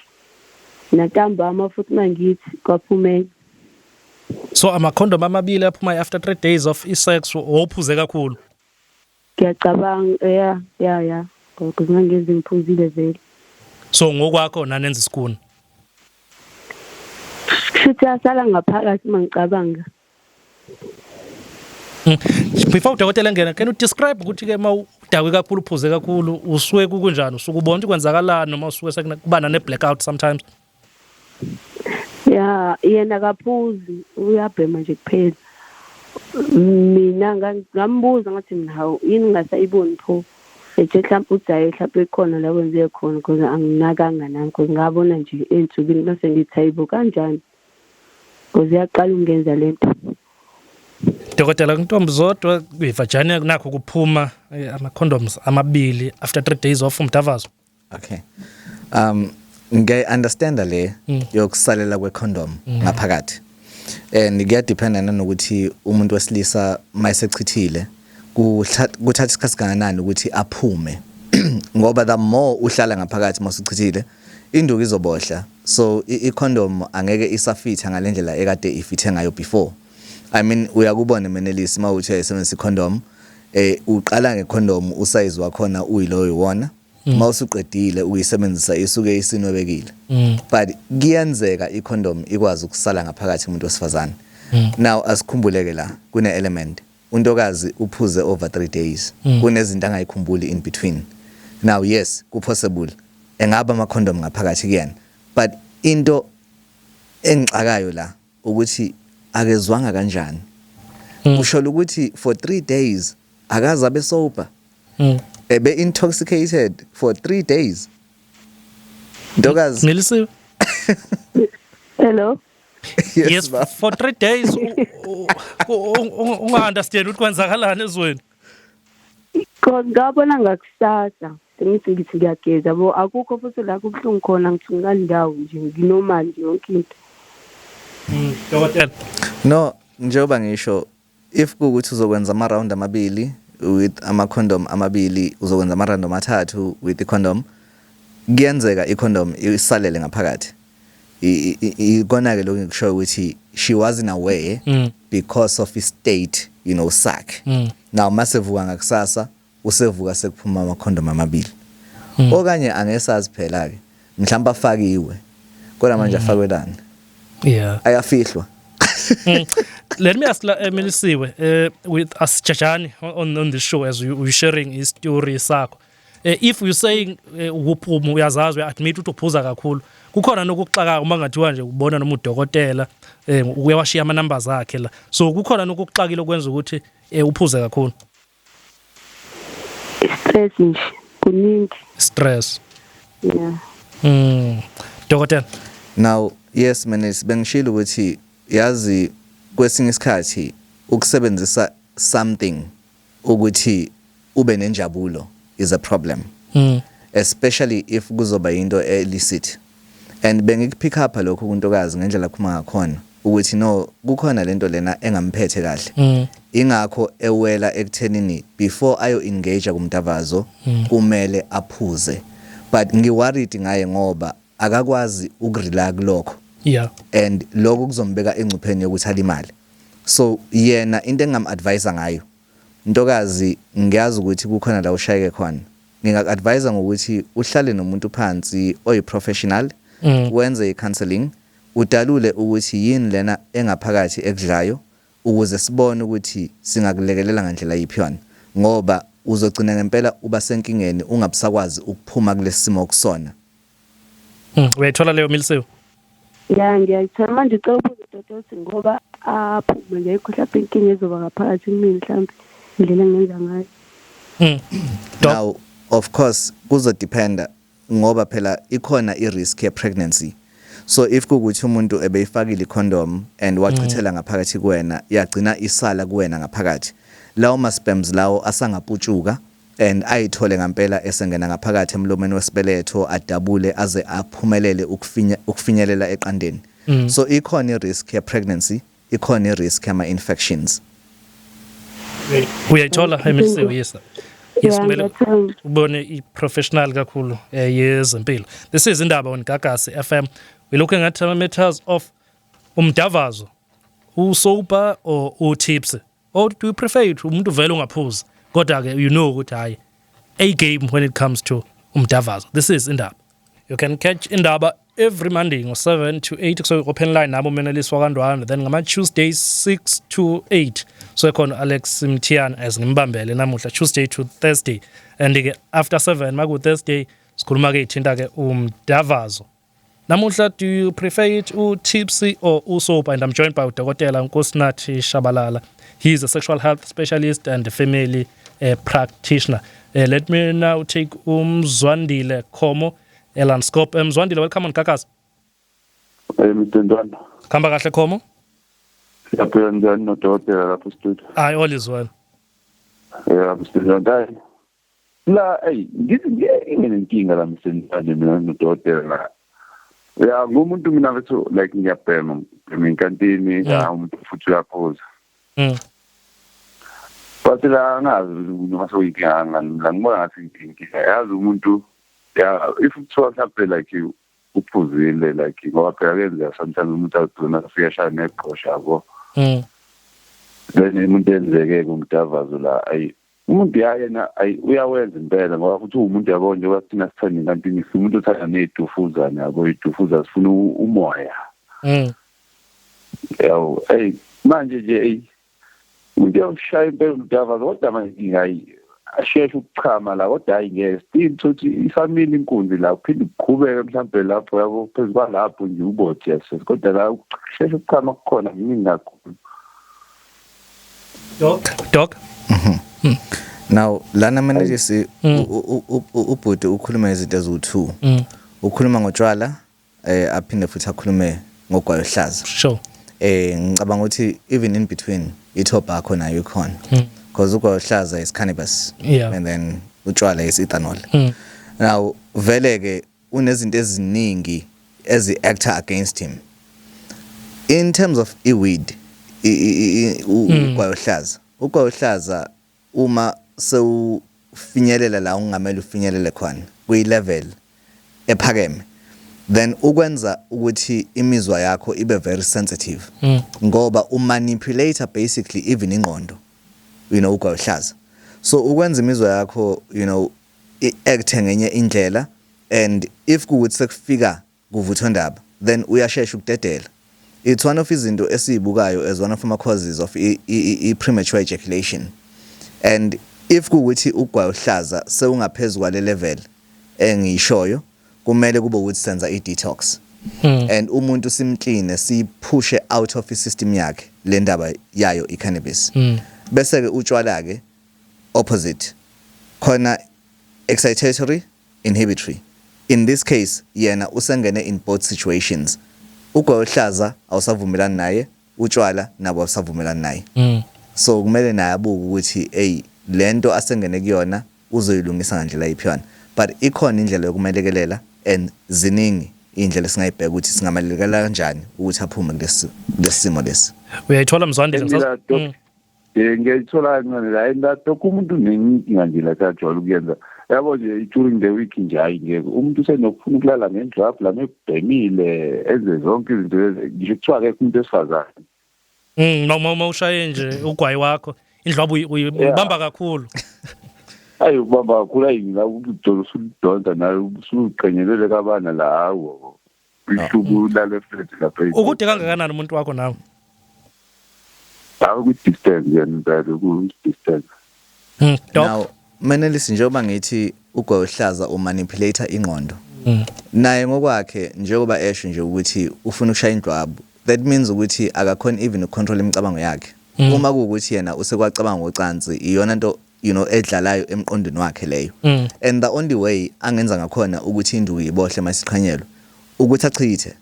Nantambama futhi mangithi kwaphumela. So ama-condom amabili aphuma after 3 days of i-sex, wophuze kakhulu? Ngiyacabanga, ya, because ngangenza ngiphuzile vele. So ngokwakho nanenza isikuni? Kushuthi yasala ngaphakathi mangicabanga. Before udokotela engena, can you describe ukuthi ke uma udakwe kakhulu, uphuze kakhulu, usuke kunjani? Usuke ubona ukuthi kwenzakalani noma usuke sekuba nane blackout sometimes? Ya, yena akaphuzi, uyabhema nje kuphela. Mina ngambuza ngathi mina, hawu, yini ngingasayiboni pho? Ethe mhlawumbe uthi hhayi, mhlawumbe ikhona la kwenzeke khona because anginakanga nami, because ngabona nje ey'nsukwini mase ngithi hayibo, kanjani? Because iyaqala ukungenza lento. Dokotela, ntombi zodwa kwi-vagina nakho kuphuma ama-condoms amabili after 3 days of umdavazo. Okay. Ngiyayi-understanda le yokusalela kwecondom ngaphakathi. And kuyadependa nanokuthi umuntu wesilisa mayesechithile. Kuthatha isikhathi kangakanani ukuthi aphume, ngoba the more uhlala ngaphakathi masuchithile, induku izobohla, so i-condom angeke isafitha ngalendlela ekade ifithe ngayo before. I mean, uyakubona, Menelisi, mawuthi uyayisebenzisa i-condom, uqala nge-condom usize wakhona uyiloyo iwona, mawusuqedile ukuyisebenzisa isuke isinwebekile, but kuyenzeka i-condom ikwazi ukusala ngaphakathi umuntu wesifazane. Now asikhumbuleke la kune element, untokazi uphuze over 3 days, kunezinto angayikhumbuli in between. Now yes, ku-possible engaba ama condom ngaphakathi kuyena, but into engixakayo la ukuthi akezwanga kanjani. Kusho ukuthi for 3 days akaze abe sober, ebe intoxicated for 3 days, ntokazi. Nelisiwe. Hello. Yes, for 3 days unga understand ukuthi kwenzakalani ezweni. Cause ngabona ngakusasa sengithi ngithi ngiyageza yabo, akukho futhi la kubuhlungu khona, ngithi ngingalindawo nje, nginormal nje yonke into. Dokotela. No, njengoba ngisho, if kuwukuthi uzokwenza ama round amabili with ama condom amabili, uzokwenza ama round amathathu with i condom, kuyenzeka i condom isalele ngaphakathi. Ikona ke lokho ngikushoyo ukuthi she wasn't aware because of his state sakhe. Now masevuka ngakusasa, usevuka sekuphuma ama condom amabili, okanye angesazi phela ke, mhlawumbe afakiwe kodwa manje afakwelani? Ayafihlwa. Let me ask la, Melisiwe, with us Jajani on this show, as you sharing his story sakho. If you saying ukuphuma uyazazi, uya-admit ukuthi uphuza kakhulu, kukhona nokuxaka uma ngathiwa nje ubona noma udokotela uyawashiya ama numbers akhe la, so kukhona nokuxakile okwenza ukuthi uphuze kakhulu? Stress nje, kuningi. Stress. Yeah. Dokotela. Now yes, Menis, bengishilo ukuthi yazi kwesinye isikhathi ukusebenzisa something ukuthi ube nenjabulo is a problem, especially if kuzoba into illicit, and bengikupick up lokho kuntokazi ngendlela akhuluma ngakhona ukuthi no, kukhona lento lena engamphethe kahle, ingakho ewela ekuthenini before ayo engage kumdavazo kumele aphuze. But ngiworried ngaye ngoba akakwazi ukurely kulokho, and lokho kuzombeka engcupheni yokuthi alimale. So yena into engam-advise ngayo, ntokazi, ngiyazi ukuthi kukhona la ushayeke khona, ngingaku-advise ngokuthi uhlale nomuntu phansi oyi-professional, wenze i-counseling, udalule ukuthi yini lena engaphakathi ekudlayo, ukuze sibone ukuthi singakulekelela ngandlela yiphi yona, ngoba uzogcina ngempela uba senkingeni, ungabusakwazi ukuphuma kulesi simo okusona. Uyayithola leyo, Milisiwe? Ya, ngiyayithola. Manje ucela ukubuza udokotela ukuthi ngoba aphume ngekho, mhlawumbe inkinga ezoba ngaphakathi kumina, mhlawumbe indlela engenza ngayo. Now of course kuzodependa, ngoba phela ikhona i-risk ye-pregnancy. So if kukuthi umuntu ebeyifakile i-condom and wachithela ngaphakathi kuwena, yagcina isala kuwena ngaphakathi, lawo ma-sperms lawo asangaputshuka and ayithole ngempela esengena ngaphakathi emlomeni wesibeletho, adabule aze aphumelele ukufinyelela eqandeni. So ikhona i-risk ye-pregnancy, ikhona i-risk yama-infections. Uyayithola, Milisiwe? Yes, Yeah, kumele ngiyathola. Ubone i-professional kakhulu yezempilo. This is Indaba on Gagasi FM. We're looking at matters of umdavazo, usober or utipsy, or do you prefer it umuntu vele ungaphuzi, kodwa ke you know ukuthi hayi, a game when it comes to umdavazo. This is Indaba. You can catch Indaba every Monday ngo-7 to 8, so open line nabo Menelisi wakaNdwandwe, then ngama-Tuesday 6 to 8, so khona Alex Mthiyane as ngimbambele namuhla, Tuesday to Thursday. And ke after 7 maku Thursday sikhuluma ke ithinta ke umdavazo. Namuhla, do you prefer it u-tipsy or usober? And I'm joined by udokotela Nkosinathi Shabalala. He is a sexual health specialist and a family practitioner. Let me now take uMzwandile Khomo eLanskop. Mzwandile, welcome on Gagasi. Hey, Mr. Ndwandwe. Khamba kahle, Khomo? Siyaphila, njani nodokotela lapho studio? Hayi, all is well. Yeah, Mr. Ndwandwe. Hayi. La, hey, ngithi nginenkinga la, Mr. Ndwandwe, mina nodokotela la. Ya, ngumuntu mina mfethu, like ngiyabhema, ngibhema inkantini, ya, umuntu futhi uyaphuza. But la angazi noma sekuyinkinga ngani la, ngibona ngathi inkinga, yazi, umuntu, ya, if kuthiwa mhlawumbe like uphuzile, like, ngoba phela kuyenzeka sometimes umuntu agcina afike ashaya neqosha, yabo. Then umuntu enzeke kumdavazo la, ayi, umuntu ya yena, ayi, uyawenza impela, ngoba futhi uwumuntu, yabo, njengoba thina sithanda intantini, umuntu othanda ney'tufuzane, yabo, iy'tufuza zifuna umoya. Yawo, eyi, manje nje, eyi, umuntu uyawushaya impela umdavazo, kodwa manje inkinga, ayi, asheshe ukuchama la, kodwa hayi, ngeke still thothi isamile inkunzi la, uphinde uqhubeke mhlambe lapho, yabo, phezu kwalapho nje ubothi, yes, kodwa la ukusheshe ukuchama kukhona kuningi kakhulu. Doc, doc. Now lana manelisi, ubhuti ukhuluma izinto eziwu-2. Ukhuluma ngotshwala, aphinde futhi akhulume ngogwayi ohlaza. Ngicabanga ukuthi even in between i-tobacco nayo ikhona. Because ugwayi ohlaza is cannabis and then utshwala is ethanol. Now vele ke unezinto eziningi ezi-acta against him. In terms of i-weed, ugwayi ohlaza. Ugwayi ohlaza uma sewufinyelela la ungamele ufinyelele khona kuyi-level ephakeme, then ukwenza ukuthi imizwa yakho ibe very sensitive, ngoba umanipulate basically even ingqondo, ugwayi ohlaza. So ukwenza imizwa yakho i-act ngenye indlela, and if kuwukuthi sekufika kuvuthondaba, then uyashesha ukudedela. It's one of izinto esiyibukayo as one of ama causes of i-premature ejaculation. And if kuwukuthi ugwayi ohlaza sewungaphezulu kwale level engiyishoyo, kumele kube ukuthi senza i-detox and umuntu simcleane, siphushe out of i-system yakhe le ndaba yayo i-cannabis. Bese ke utshwala ke, opposite khona, excitatory, inhibitory. In this case yena usengene in both situations. Ugwayi ohlaza awusavumelani naye, utshwala nabo awusavumelani naye. So kumele naye abuke ukuthi, hey, lento asengene kuyona uzoyilungisa ngandlela yiphi yona, but ikhona indlela yokumelekelela and ziningi indlela esingayibheka ukuthi singamelekelela kanjani ukuthi aphume kulesi simo lesi. Uyayithola, Mzwandile? Mina, Doc, ngiyayithola kancane la la, Doc. Umuntu nenkinga nje la ajwayele ukuyenza, yabo, nje during the week nje, hayi, ngeke, umuntu usenokufuna ukulala ngendlwabu la mekubhemile, enze zonke izinto lezi, ngisho kuthiwa akekho umuntu wesifazane. Noma ushaye nje ugwayi wakho, indlwabu uyibamba kakhulu. Ayi, ubamba kakhulu, ayi, la udolo usuludonsa nawe usuqenyelele kabana la, hawo, ihluku ulale flat lapha. Ukude kangakanani umuntu wakho nawe? Hawu, kwi-distance yena impela, ku-distance. Doc. Now Menelisi, njengoba ngithi ugwayi ohlaza umanipulate ingqondo, naye ngokwakhe njengoba esho nje ukuthi ufuna ukushaya indlwabu, that means ukuthi akakhoni even ukucontrol imicabango yakhe. Uma kuwukuthi yena usekwacabanga ngocansi, iyona nto edlalayo emqondweni wakhe leyo. And the only way angenza ngakhona ukuthi induku ibohle masiqhanyelwe ukuthi achithe.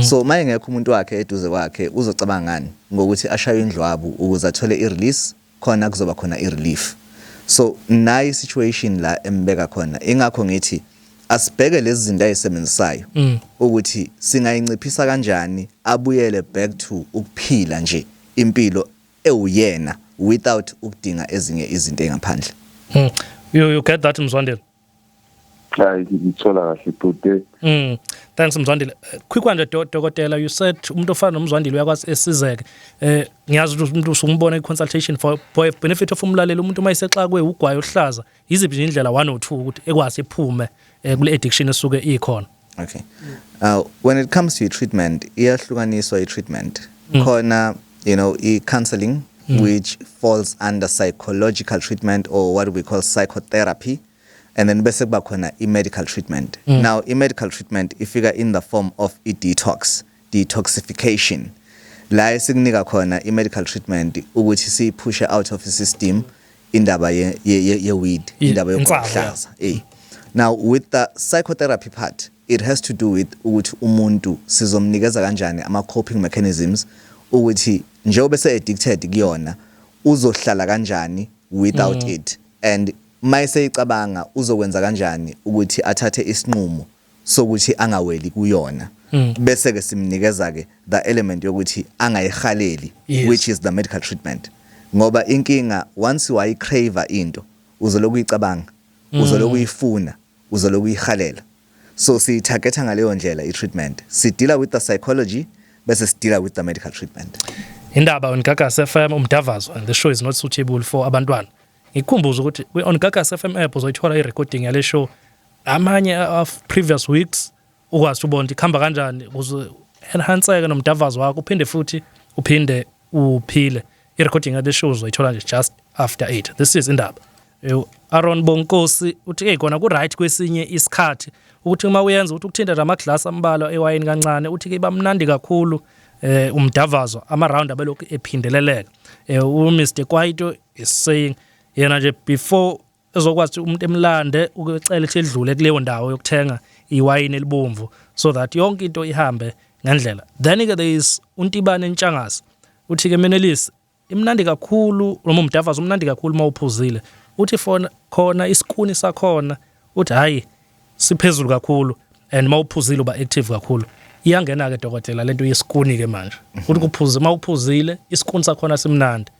So maye ngekho umuntu wakhe eduze kwakhe, uzocabanga ngani? Ngokuthi ashaye indlwabu ukuze athole i-release khona, kuzoba khona i-relief. So nayi situation la embeka khona, ingakho ngithi asibheke lezi zinto ayisebenzisayo ukuthi singayinciphisa kanjani, abuyele back to ukuphila nje impilo ewuyena without ukudinga ezinye izinto engaphandle. You get that, Mzwandile? Hayi, ngithola kahle, bhuti. Thanks, Mzwandile. Quick one nje, dokotela, you said umuntu ofana noMzwandile uyakwazi esizeke. Ngiyazi ukuthi umuntu usumbona i-consultation, for benefit of umlaleli, umuntu uma esexakwe ugwayi ohlaza, yiziphi nje indlela 1 or 2 ukuthi ekwazi iphume kule addiction esuke ikhona? Okay. When it comes to treatment, iyahlukaniswa i-treatment. Khona, i-counseling, which falls under psychological treatment or what we call psychotherapy, and then bese kuba khona i-medical treatment. Now, i-medical treatment ifika in the form of i-detox, detoxification. La esikunika khona i-medical treatment ukuthi siyiphushe out of the system indaba ye weed, indaba Insangu, yokuhlaza. Now with the psychotherapy part, it has to do with ukuthi umuntu sizomnikeza kanjani ama coping mechanisms ukuthi njengoba ese addicted kuyona, uzohlala kanjani without it, and mayeseyicabanga uzokwenza kanjani ukuthi athathe isinqumo sokuthi angaweli kuyona. Bese ke simnikeza ke the element yokuthi angayihaleli, which is the medical treatment. Ngoba inkinga, once wayi-crave into, uzoloku uyicabanga, uzoloku uyifuna, uzoloku uyihalela. So siyi-targetha ngaleyo ndlela i-treatment. Si-deala with the psychology, bese si-deala with the medical treatment. Indaba on Gagasi FM, umdavazo, and the show is not suitable for abantwana. Ngikukhumbuza ukuthi we on Gagasi FM app uzoyithola i-recording yale show, amanye of previous weeks, ukwazi ubona ukuthi kuhamba kanjani ukuze enhanceke nomdavazo wakho, uphinde futhi uphinde uphile. I-recording yale show uzoyithola nje just after 8. This is Indaba. Aaron Bonkosi uthi, hey, kona ku right kwesinye isikhathi ukuthi uma uyenza ukuthi ukuthinta nje amaglasi ambalwa ewayini kancane, uthi ke bamnandi kakhulu umdavazo, ama round abelokhu ephindeleleka. U Mr Kwaito is saying yena nje before ezokwazi umuntu emlande ukucela ukuthi edlule kuleyo ndawo yokuthenga iwayini elibomvu so that yonke into ihambe ngendlela. Then ke there is uNtibane Ntshangase, uthi ke, "Menelisi, imnandi kakhulu noma umdavazo umnandi kakhulu mawuphuzile." Uthi fona khona isikuni sakhona, uthi hayi, siphezulu kakhulu and mawuphuzile uba active kakhulu. Iyangena ke, dokotela, lento yesikuni ke manje, uthi kuphuze mawuphuzile, isikuni sakhona simnandi.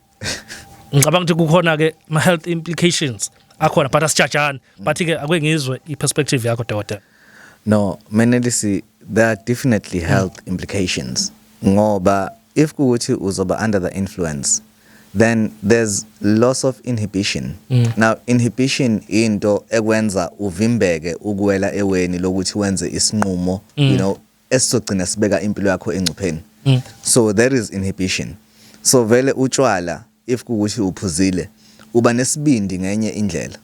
Ngicabanga ukuthi kukhona ke ama health implications akhona, but asijajani, but ke ake ngizwe i-perspective yakho, dokotela. No, Menelisi, there are definitely health implications. Ngoba if kuwukuthi uzoba under the influence, then there's loss of inhibition. Now, inhibition into ekwenza uvimbeke ukuwela eweni lokuthi wenze isinqumo, esizogcina sibeka impilo yakho engcupheni. So there is inhibition. So vele utshwala, if kuwukuthi uphuzile, uba nesibindi ngenye indlela.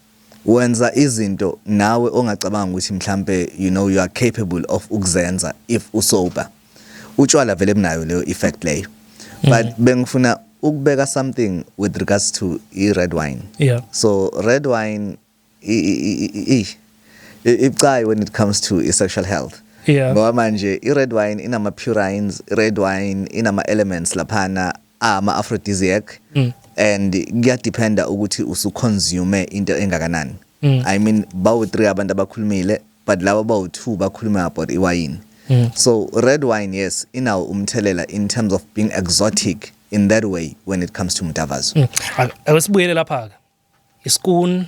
Wenza izinto nawe ongacabanga ukuthi mhlambe you are capable of ukuzenza if usober. Utshwala vele bunayo leyo effect leyo. But bengifuna ukubeka something with regards to i-red wine. So red wine ibucayi when it comes to i-sexual health. Ngoba manje i-red wine inama purines, i-red wine inama elements laphana ama aphrodisiac and kuyadependa ukuthi usuconsume into engakanani. I mean, bawu 3 abantu abakhulumile, but laba bawu 2 bakhuluma about iwayini. So red wine, yes, inawo umthelela in terms of being exotic in that way when it comes to mdavazo. Ake sibuyele lapha ke. Iskoon,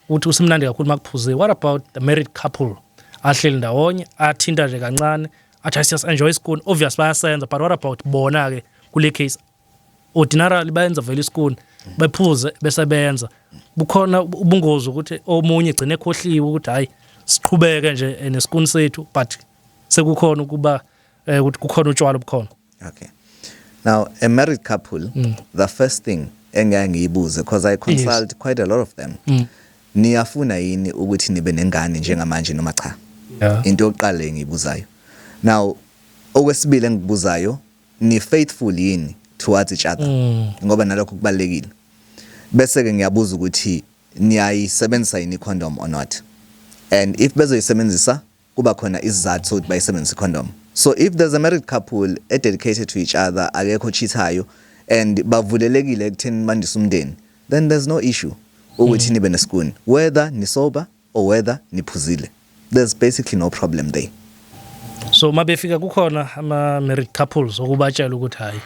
uthi usimnandi kakhulu makuphuziwe. What about the married couple ahleli ndawonye, athinta nje kancane, athi just enjoy iskoon? Obvious bayasenza, but what about bona ke kule case? Ordinarily bayenza vele iskoon, bephuze bese benza. Bukhona ubungozi ukuthi omunye egcine ekhohliwe ukuthi hayi, siqhubeke nje neskoon sethu, but sekukhona ukuba ukuthi kukhona utshwala obukhona? Okay. Now, a married couple, the first thing engeke ngiyibuze, because I consult quite a lot of them. Niyafuna yini ukuthi nibe nengane njengamanje noma cha? Into yokuqala engiyibuzayo. Now, okwesibili engikubuzayo, ni faithful yini towards each other? Ngoba nalokho kubalekile. Bese ke ngiyabuza ukuthi niyayisebenzisa yini condom or not? And if bezoyisebenzisa, kuba khona isizathu sokuthi bayisebenzise condom. So if there's a married couple e dedicated to each other, akekho cheatayo and bavulelekile ekutheni bandise umndeni, then there's no issue ukuthi nibe neskoon, whether ni sober or whether niphuzile. There's basically no problem there. So mabefika kukhona ama married couples okubatshela ukuthi hayi,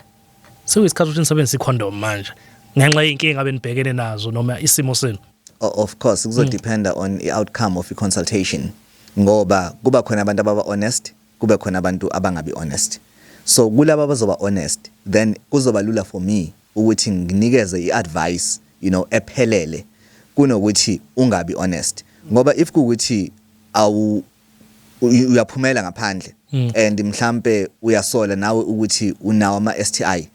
sekuyisikhathi ukuthi nisebenzise icondom manje ngenxa yey'nkinga benibhekene nazo noma isimo senu? Of course kuzodependa on i-outcome of i-consultation, ngoba kuba khona abantu ababa honest, kube khona abantu abangabi honest. So kulaba abazoba honest, then kuzoba lula for me ukuthi nginikeze i-advice ephelele kunokuthi ungabi honest, ngoba if kuwukuthi awu uyaphumela ngaphandle and mhlambe uyasola nawe ukuthi unawo ama STI,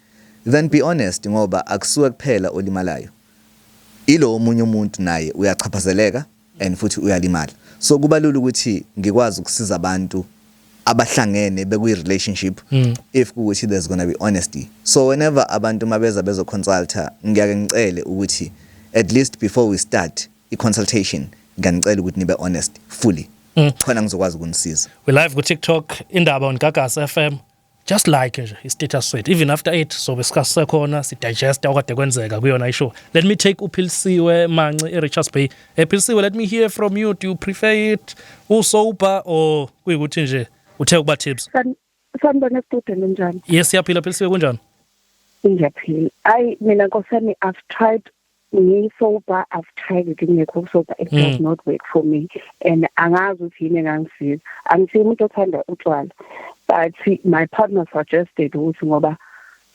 then be honest, ngoba akusuke kuphela olimalayo, ilo omunye umuntu naye uyachaphazeleka and futhi uyalimala. So kuba lula ukuthi ngikwazi ukusiza abantu abahlangene bekuyi relationship if kuwukuthi there's gonna be honesty. So whenever abantu mabeza bezoconsulta, ngiyake ngicele ukuthi at least before we start i-consultation, ngiyanicela ukuthi nibe honest fully, khona ngizokwazi ukunisiza. We live ku-TikTok, Indaba on Gagasi FM. Just like nje i-status sethu, even after 8 sobe sikasekhona, sidigesta okade kwenzeka kuyona ishow. Let me take uPhilisiwe Manci e-Richards Bay. Philisiwe, let me hear from you. Do you prefer it usober or kuyikuthi nje uthe ukuba tipsy? Sanibona, studio, ninjani? Yes, siyaphila, Philisiwe, kunjani? Ngiyaphila. Ayi, mina nkosi yami, I've tried ngi-sober, I've tried it ngekho sober, it does not work for me and angazi ukuthi yini engangisiza. Angisiye umuntu othanda utshwala, but my partner suggested ukuthi ngoba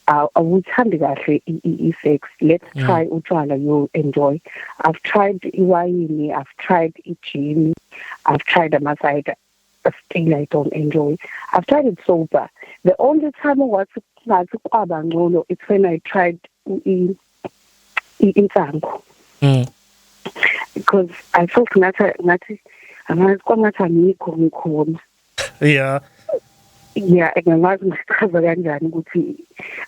awuthandi kahle i-sex, let's try utshwala, you enjoy. I've tried iwayini, I've tried i-gin, I've tried ama-cider, still I don't enjoy. I've tried it sober. The only time wathi ngathi kwaba ngcono, it's when I tried insango because I felt ngathi angazi, kwangathi angikho, ngikhona. Yeah, ngingazi ngichaza kanjani ukuthi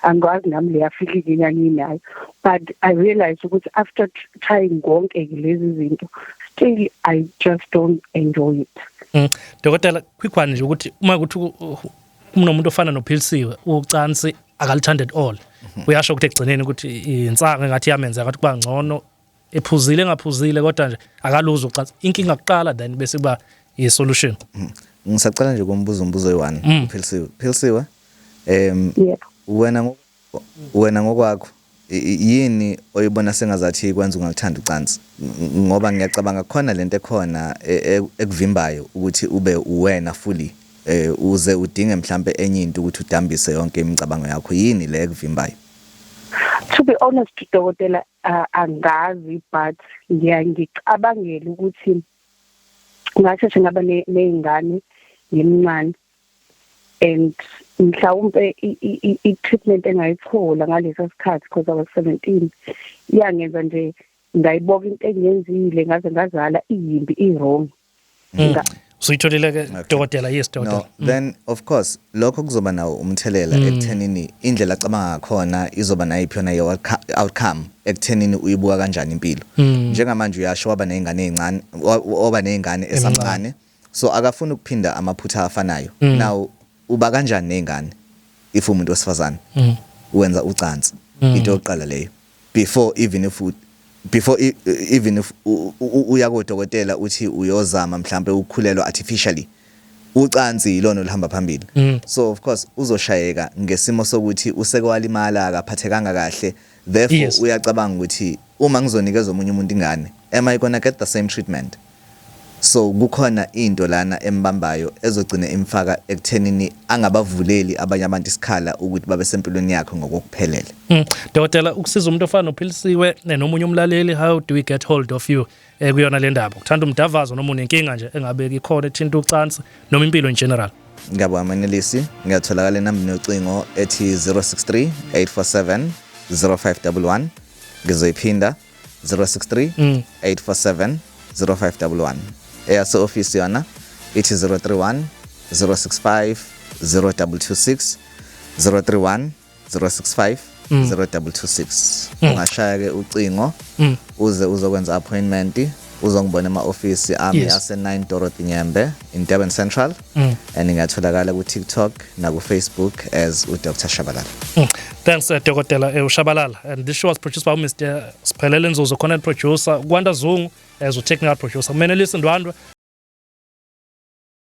angikwazi nami leya feeling enganginayo, but I realized ukuthi after trying konke lezi zinto, still I just don't enjoy it. Dokotela, quick one nje, ukuthi uma ukuthi unomuntu ofana noPhilisiwe, ucansi akalithanda at all. Uyasho ukuthi ekugcineni ukuthi insango engathi iyamenza ngathi kuba ngcono, ephuzile engaphuzile, kodwa nje akaluzi ucansi. Inkinga kuqala, then bese kuba i-solution. Ngisacela nje kumbuza umbuzo oyi-one. Philisiwe, Philisiwe, Yebo. Wena ngokwakho, yini oyibona sengazathi ikwenza ungalithanda ucansi? Ngoba ngiyacabanga khona lento ekhona ekuvimbayo ukuthi ube uwena fully, uze udinge mhlambe enye into ukuthi udambise yonke imicabango yakho. Yini le ekuvimbayo? To be honest, dokotela, angazi, but ngiyangicabangela ukuthi ngasheshe ngaba ney'ngane ngimncane and mhlawumbe i-treatment engayithola ngalesa sikhathi, because I was 17, iyangenza nje ngayiboka into engiyenzile ngaze ngazala iyimbi, i-wrong. Usuyitholile ke, dokotela? Yes, dokotela. No, then of course lokho kuzoba nawo umthelela ekuthenini indlela acabanga ngakhona izoba nayiphi yona outcome ekuthenini uyibuka kanjani impilo. Njengamanje uyasho waba nezingane ezincane, waba nezingane esamncane, so akafuni ukuphinda amaphutha afanayo. Now uba kanjani nezingane if umuntu wesifazane wenza ucansi? Into yokuqala leyo, before even if before even if uya kodokotela uthi uyozama mhlambe ukukhulelwa artificially, ucansi yilona oluhamba phambili. So of course uzoshayeka ngesimo sokuthi useke walimala, akaphathekanga kahle, therefore uyacabanga ukuthi uma ngizonikeza omunye umuntu ingane, am I gonna get the same treatment? So kukhona into lana embambayo ezogcina imfaka ekuthenini angabavuleli abanye abantu isikhala ukuthi babe sempilweni yakhe ngokuphelele. Dokotela, ukusiza umuntu ofana noPhilisiwe nomunye umlaleli, how do we get hold of you kuyona le ndaba? Uthanda umdavazo noma unenkinga nje engabe ikhona ethinta ucansi noma impilo in general? Ngiyabonga, Manelisi. Ngiyatholakala enambini yocingo ethi 063 847 0511. Ngizoyiphinda, 063 847 0511. Eyase-ofisi yona ithi 031 065 0226, 031 065 0226. Ungashaya ke ucingo uze uzokwenza appointment, uzongibona ema-ofisi ami ase-9 Dorothy Nyembe in Durban Central and ngiyatholakala ku-TikTok naku-Facebook as uDr Shabalala. Thanks, Dokotela Ushabalala. And this show was produced by Mr. Sphelele Nzuzo, content producer, Gwanda Zungu as a technical producer. Menelisi Ndwandwe.